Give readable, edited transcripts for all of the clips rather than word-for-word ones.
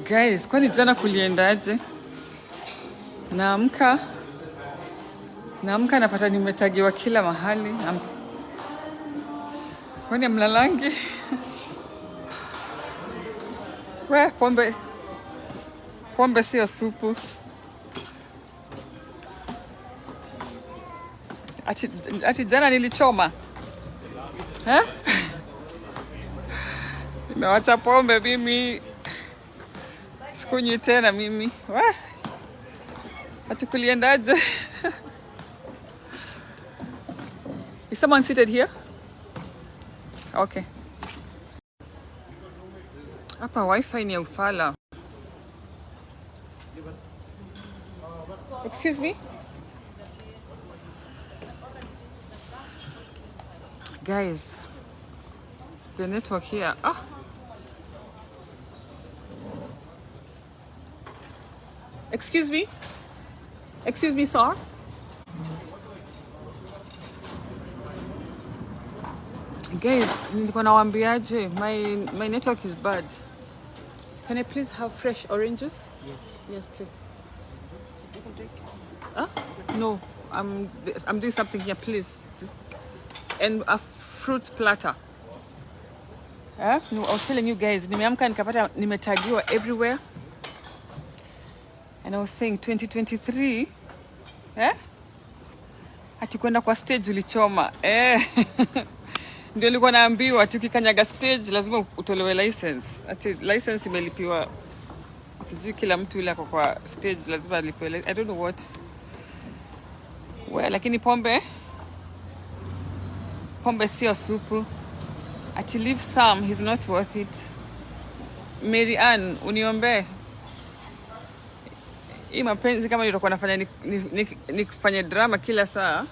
Guys, kwani jana kuliendaje? Naamka naamka napata nimetagiwa kila mahali. Kwani mlalangi? We, pombe pombe sio supu. Ati jana nilichoma eh? Nimewacha pombe mimi, sikunywi tena mimi. We, ati kuliendaje? Is someone seated here? Okay. Hapa wifi ni ya ufala. Excuse me? Guys, the network here. Ah. Excuse me? Excuse me, sir? Guys, nilikuwa nawaambiaje? My network is bad. Can I please have fresh oranges? Yes. Yes, please. You can take. Huh? No, I'm doing something here, please. Just, and a fruit platter. Eh? No, I was telling you guys, nimeamka nikapata nimetagiwa everywhere. And I was saying 2023, eh? Ati kwenda kwa stage ulichoma. Eh. Ndio nilikuwa naambiwa ati ukikanyaga stage lazima utolewe license. Ati license imelipiwa, sijui kila mtu yule ako kwa stage lazima alipiwe. I don't know what. Well, lakini pombe pombe sio supu. Ati leave some, he's not worth it. Mary Ann, uniombee hii mapenzi kama nitakuwa nafanya nikufanye drama kila saa,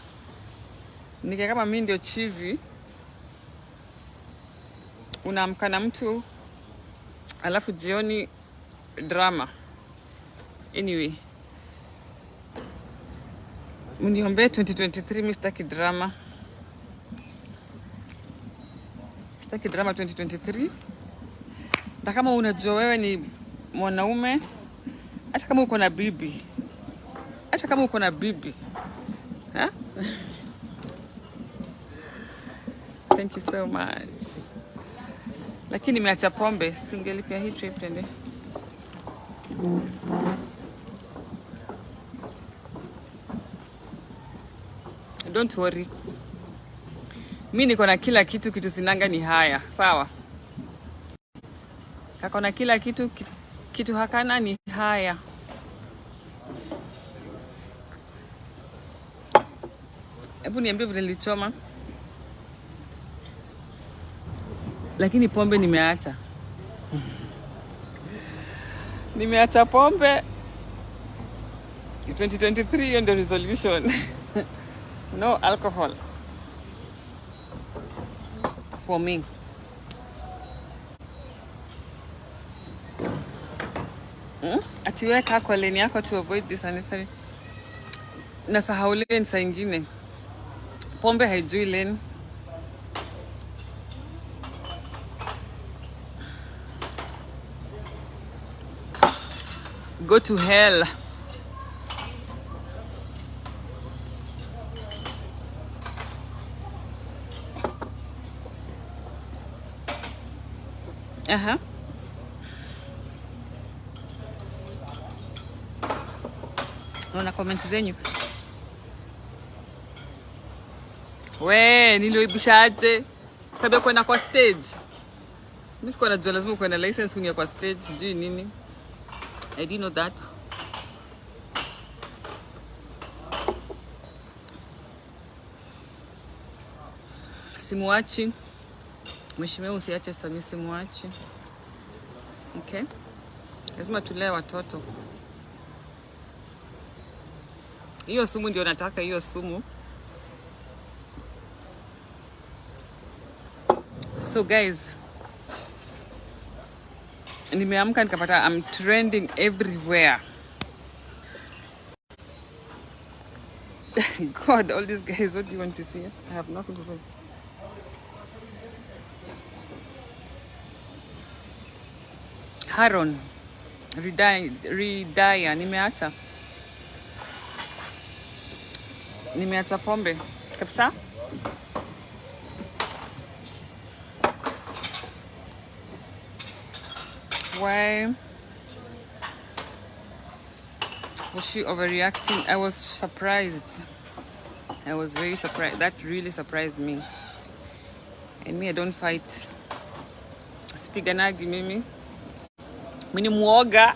nika kama mimi ndio chizi. Unaamka na mtu alafu jioni drama. Anyway, mniombee 2023, mi sitaki drama, sitaki drama 2023. Na kama unajua wewe ni mwanaume, hata kama uko na bibi, hata kama uko na bibi ha? Thank you so much. Lakini nimeacha pombe, singelipia hii trip tende. Don't worry, mi niko na kila kitu, kitu sinanga ni haya, sawa? Kako na kila kitu, kitu hakana ni haya. Hebu niambie vile nilichoma, lakini pombe nimeacha. Nimeacha pombe 2023, hiyo ndio resolution. No alcohol for me. Ati weka kwa lane yako to avoid this unnecessary. Nasahau lane saa ingine. Pombe haijui lane. Go to hell. Aha. Naona comment zenyu. We, nilioibishaje? Sababu ya kwenda kwa stage. Mimi sikuwa najua lazima kuwe na license kuingia kwa stage, sijui nini. I didn't know that. Simuachi. Mheshimiwa, usiache Samia, simuachi. Okay? Lazima tulee watoto. Hiyo sumu ndio nataka, hiyo sumu. So guys, nimeamka nikapata I'm trending everywhere. God, all these guys, what do you want to see? I have nothing to say. Haron, Ridaya, nimeacha. Nimeacha pombe kabisa. Why was she overreacting? I was surprised. I was very surprised. That really surprised me. And me, I don't fight. Sipiganagi mimi. Mimi ni muoga.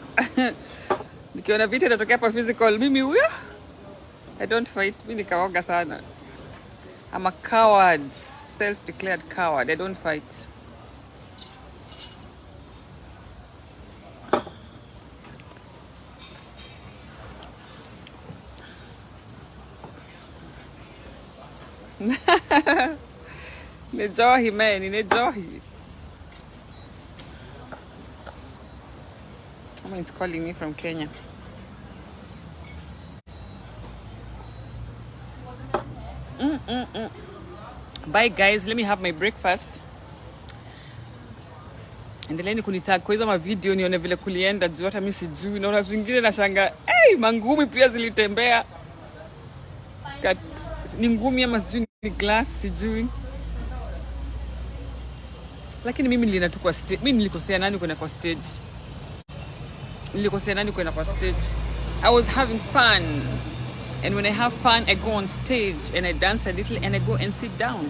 Nikiona vita inatokea hapa physical, mimi huyo. I don't fight. Mimi ni kaoga sana. I'm a coward. Self-declared coward. I don't fight. Ni njohi man, ni njohi. Someone is calling me from Kenya. Bye guys, let me have my breakfast. Endeleeni kunitag kwa hizo mavideo nione vile kulienda juu hata mimi sijui. Naona zingine nashanga, hey, mangumi pia zilitembea. Ni ngumi ama sijui ni glass sijui. Lakini mimi nilienda tu kwa stage. Mimi nilikosea nani kwenda kwa stage? Nilikosea nani kwenda kwa stage? I was having fun. And when I have fun, I go on stage and I dance a little and I go and sit down.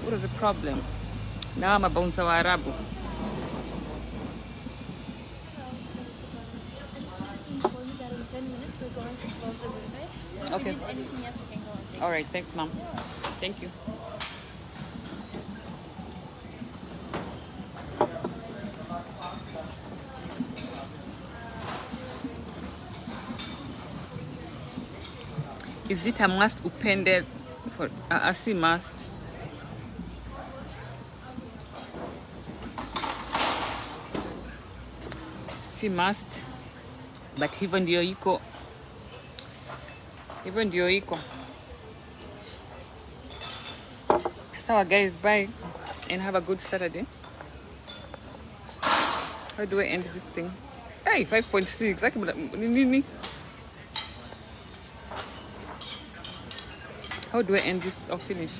What was the problem? Now I'm a bouncer wa Arabu. Hello, sorry to bother you. I just wanted to inform you that in 10 minutes we're going to close the buffet. So if Okay. you need anything else, you can go and take All right, thanks mom. Thank you. Is it a must upende for si must? Si must. But hivyo ndio iko. Hivyo ndio iko. Sawa guys, bye and have a good Saturday. How do I end this thing? Hey, 5.6. Aki ni nini? How do I end this or finish?